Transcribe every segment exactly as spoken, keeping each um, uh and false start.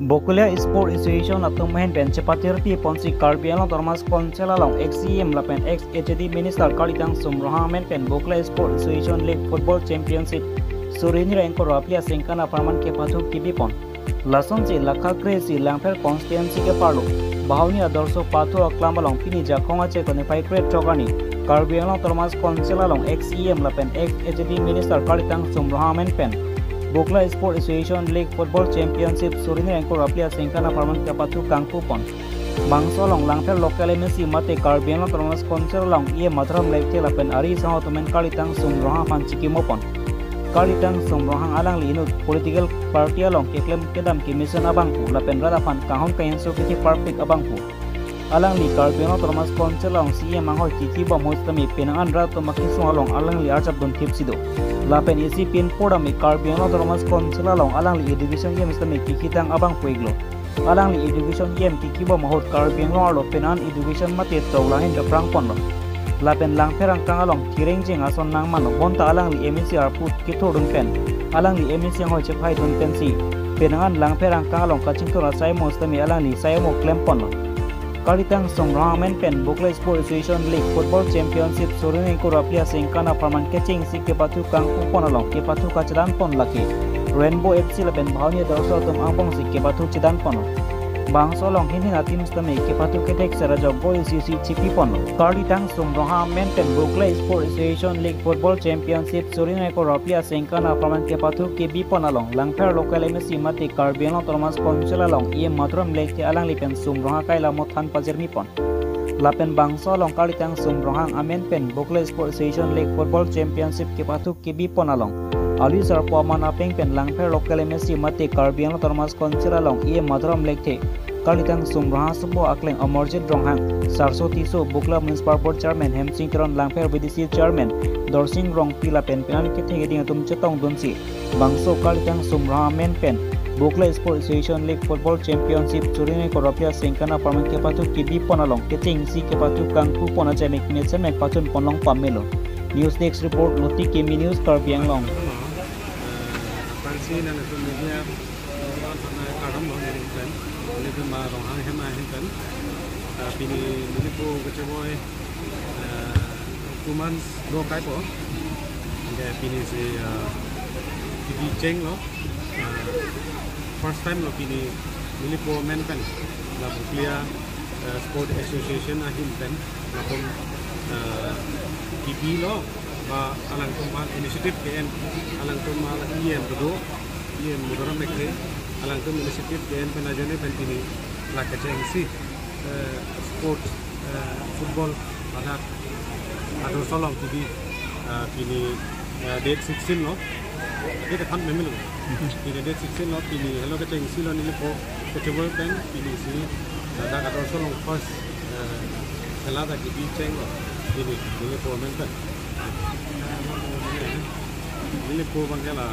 Bokolia Sport Association atum ahin pen chepatirpi ponsi Karbi Anglong Autonomous Council along ex C E M lapen ex H A D Minister Kalitang Sum Ronghang amen pen Bokolia Sport Association League Football Championship suri hini ra ingkoi ra phli aningkan apharman kepathu kebi pon. Lasonsi lakha kre-isi Langpher constituency keparlo Bahuni Adorsho Pathu aklam along pini Jakhong achiklo niphai krethrok arni Karbi Anglong Autonomous Council along ex C E M lapen ex H A D Minister Kalitang Sum Ronghang amen pen Bokolia Sport Association League Football Championship suri hini ra ingkoi ra phli aningkan apharman kepathu kangpu pon. Bangso along Langpher local M A C mate Karbi Anglong Autonomous Council along E M Madhuram Lekthe lapen ari sangho atum amen Kalitang Sum Ronghang aphan chikimo pon. Kalitang Sum Ronghang alangli inut political party along keklem kedam kemesen abangphu lapen rat aphan kanghon kangjinso kethi parpik abangphu. Alangli Karbi Anglong Autonomous Council along C E M anghoi kikibom ahut tame penang an rat atum akesung along alangli arjap dun thipsi do. Lapen isi pin pordam Karbi Anglong Autonomous Council along alangli education E M tame kikitang abangphu iklo. Alangli education E M kikibom ahut Karbi Anglong arlo penang an education mate tok lahin kaprang ponlo. Lapen Langpher angkang along thireng jeng ason nangmanlo bonta alangli M A C arpu kethurdun pen alangli M A C anghoi chephai dun pensi penang an Langpher angkang along kachingthur asai mo sitame alangli sai mo klem ponlo. Kalitang Sum Ronghang amen pen Bokolia Sport Association League Football Championship suri hini ra ingkoi ra phli aningkan apharman kechengsi kepathu kangpu pon along kepathu kachedan pon lake Rainbow F C lapen Bahuni Adorsho atum angbongsi kepathu chedan ponlo. Bangso along hini ra team sitame kepathu kethek sera jok gol isi isi chipi ponlo. Kalitang Sum Ronghang amen pen Bokolia Sport Association League Football Championship suri hini ra ingkoi ra phli aningkan apharman kepathu kebi pon along Langpher local M A C mate Karbi Anglong Autonomous Council along E M Madhuram Lekthe alangli pen Sum Ronghang kaila mo than pajirmi pon. Lapen bangso along Kalitang Sum Ronghang amen pen Bokolia Sport Association League Football Championship kepathu kebi pon along ali sarpo aman apeng pen Langpher local M A C mate Karbi Anglong Autonomous Council along E M Madhuram Lekthe, Kalitang Sum Ronghang sopo akleng Amarjit Ronghang, Sarso Tisso, Bokolia Municipal Board Chairman Hemsing Teron, Langpher V D C Chairman Dorsing Rongpi lapen penang an kethek eding atum chetong dunsi bangso Kalitang Sum Ronghang amen pen Bokolia Sport Association League Football Championship suri hini ra ingkoi ra phli aningkan apharman kepathu kebi pon along kechengsi kepathu kangpu pon ajamek mesen mek pachun pon long pamelo. News Desk Report, Luti Kimi News, Karbi Anglong. Aphrangsi nangtum media, eh, kardom lo neli pen, neli pen ma Ronghang ahem ahin pen, eh, pini neli po kecheboi, eh, two months lo kai po. Anke pini si, eh, kibi chenglo, eh, first time lo pini neli po amen pen la Bokolia, eh, Sport Association ahin pen latum, eh, kibilo ba alangtum aphan initiative ke-en, alangtum aphan E M kedo, E M Madhuram Lekthe, alangtum initiative ke-en pen ajoine pen pini la kechengsi, eh, sports, eh, football ladak Adorsho along kibi, eh, pini, eh, date sixteen lo. Date aphan memelo. Pini date sixteen lo, pini helo kechengsi lo neli po kecheboi pen pini si ladak Adorsho along first, eh, khela ta kibi chenglo. Pini neli po amen pen. Neli po abang ke la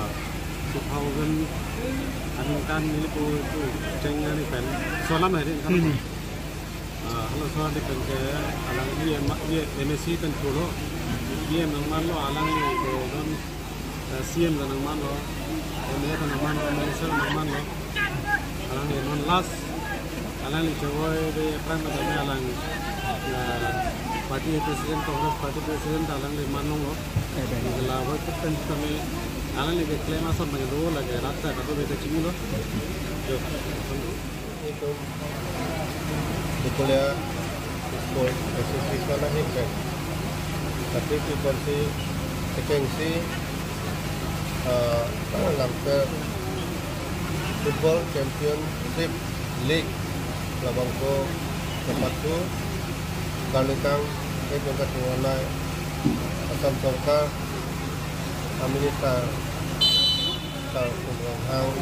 two thousand aningkan neli po tu cheng ani pen. Solam hari kan. Hmm. Ah, halaso adik pen ke alang E M, E M, M A C pen pulo. E M nangmanlo, alangli ke don, eh, C M nangmanlo, M L A nangmanlo, Minister nangmanlo. Alangli non last, alangli cheboi de aphrang pada alang, eh, party president, Congress party president alangli manlonglo. La voi pen kami alangli keklem ason bang do lake rat ta kado bete chingilo. Jo. Itum Bokolia Sport Association ahin pen, tapi people si kechengsi, ah, Langpher Football Championship League labangso kepathu Kalitang, eh, pempat mengenai Assam Sorkar, ah, Minister Sar Sum Ronghang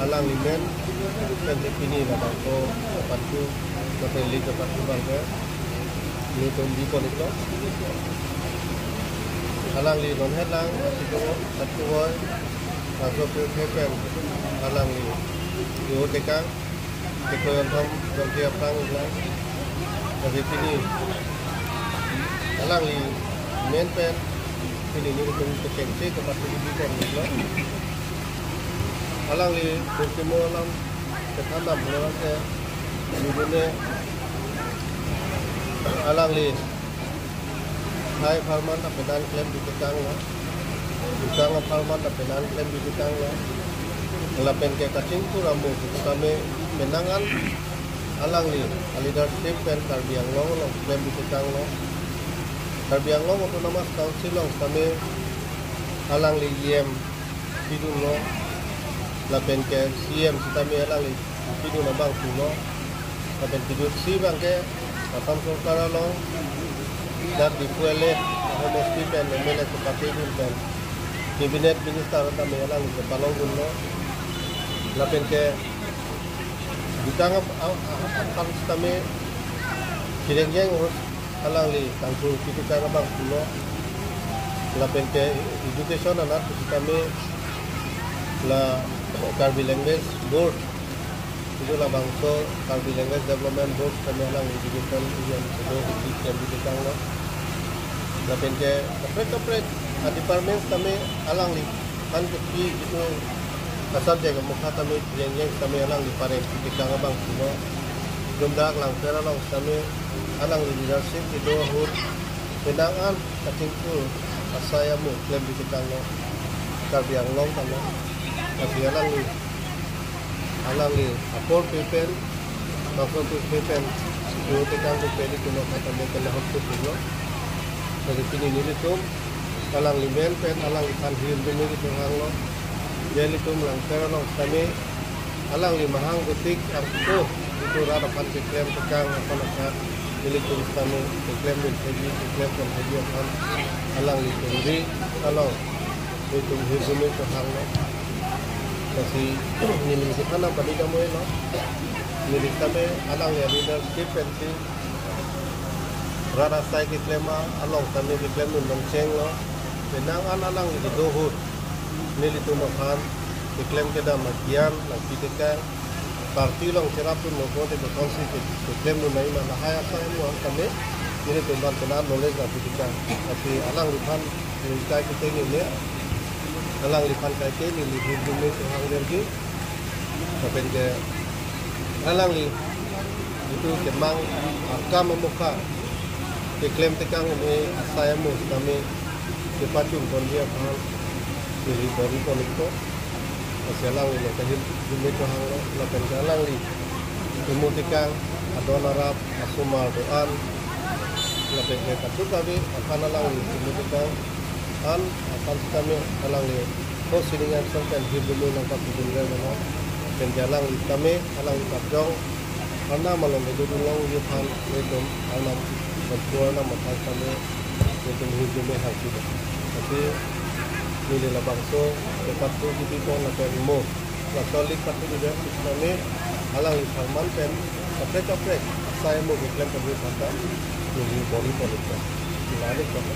alangli amen pen si pini labangso kepathu, mate league kepathu abang ke nelitum bi pon iklo. Alangli non helang ati ko ati ko bangso ke pen alangli yo tekang Kekoyon thom jongke aphrang iklang. Jadi pini alangli amen pen pini nelitum kechengsi kepathu bi pon iklo. Alangli bertemu alam Kethan dam pulangke, judune alangli hai apharman ta penan klem bitekanglo, dukang apharman ta penan klem bitekanglo. Lapen ke kachingthur amo sitame penang an alangli aleadership pen Karbi Anglong along klem bitekanglo. Karbi Anglong Autonomous Council along sitame alangli E M pidunlo, lapen ke C E M sitame alangli pidun abang pulo, lapen pidutsibang ke Assam Sorkar along dak Diphu L A ahomosti pen M L A kepatedun pen Cabinet Minister tame alangli kepalongdunlo, lapen ke dukang ap-, a-, a-, aphan sitame Chireng Jeng ahut alangli kangthur pitekang abang pulo, lapen ke education anat sitame la Karbi Language Board, itu labangso Karbi Language Development Board sitame alangli education ilian kedo isi klem bitekanglo, lapen ke kaprek kaprek a-department sitame alangli aphan kepi itu a-subject amokha tame Chireng Jeng sitame alangli pareng pitekang abang pulo. Jumdak Langpher along sitame alangli leadership kedo ahut penang an kachingthur asai amo klem bitekanglo, Karbi Anglong tame. Lasi alangli, alangli apor pe pen, bangso pe pen, jo tekang pe pen ilitum aphan tame kena hot pulo. Lasi pini nelitum alangli men pen alangliphan hirjume ketohanglo. Ilitum Langpher along sitame alangli mahang betik angko itu rat aphan keklem tekang aphan akat ilitum sitame keklem dun theji, keklem pon theji aphan alanglitum ri along ilitum hirjume ketohanglo. Lasi neli kethan dam padi kamoilo. Neli sitame alangli aleadership pensi rat asai keklem along sitame keklemdun nangchenglo. Penang an alangli kedo ahut nelitum aphan keklem kedam agyan nangpitekang, party along cherapdun mo kote bekonsi ke-, keklemdun nangji ma lahai asai amo sitame nelitum aphan penang knowledge nangpitekang. Lasi alangliphan neli kaikethe neli, alangliphan kaike neli hirjume ketohang derji. Lapen ke alangli itu kemang akam amokha keklem tekang ame asai amo sitame kepachun ponji aphan neli bor-i pon-ikpo. Lasi alangli lo kahirjume ketohanglo, lapen ke alangli imu tekang adon arap asomar do-an, lapen ke kadokave aphan alangli imu tekang an aphan sitame alangli ko sining angsong pen hirjume nangpapidun rem mano. Pen ke alangli tame alangli kapjong arnam along kedodun longji aphan nelitum arnam, Bangphu arnam aphan sitame nelitum hirjume hangpidet. Lasi neli labangso kepathu kipipon lapen mo lason lik pathu kipipon sitame alangli apharman pen kaprek kaprek asai amo keklem ponji aphan ta neli bor-i pon-ikpo. Neli pon.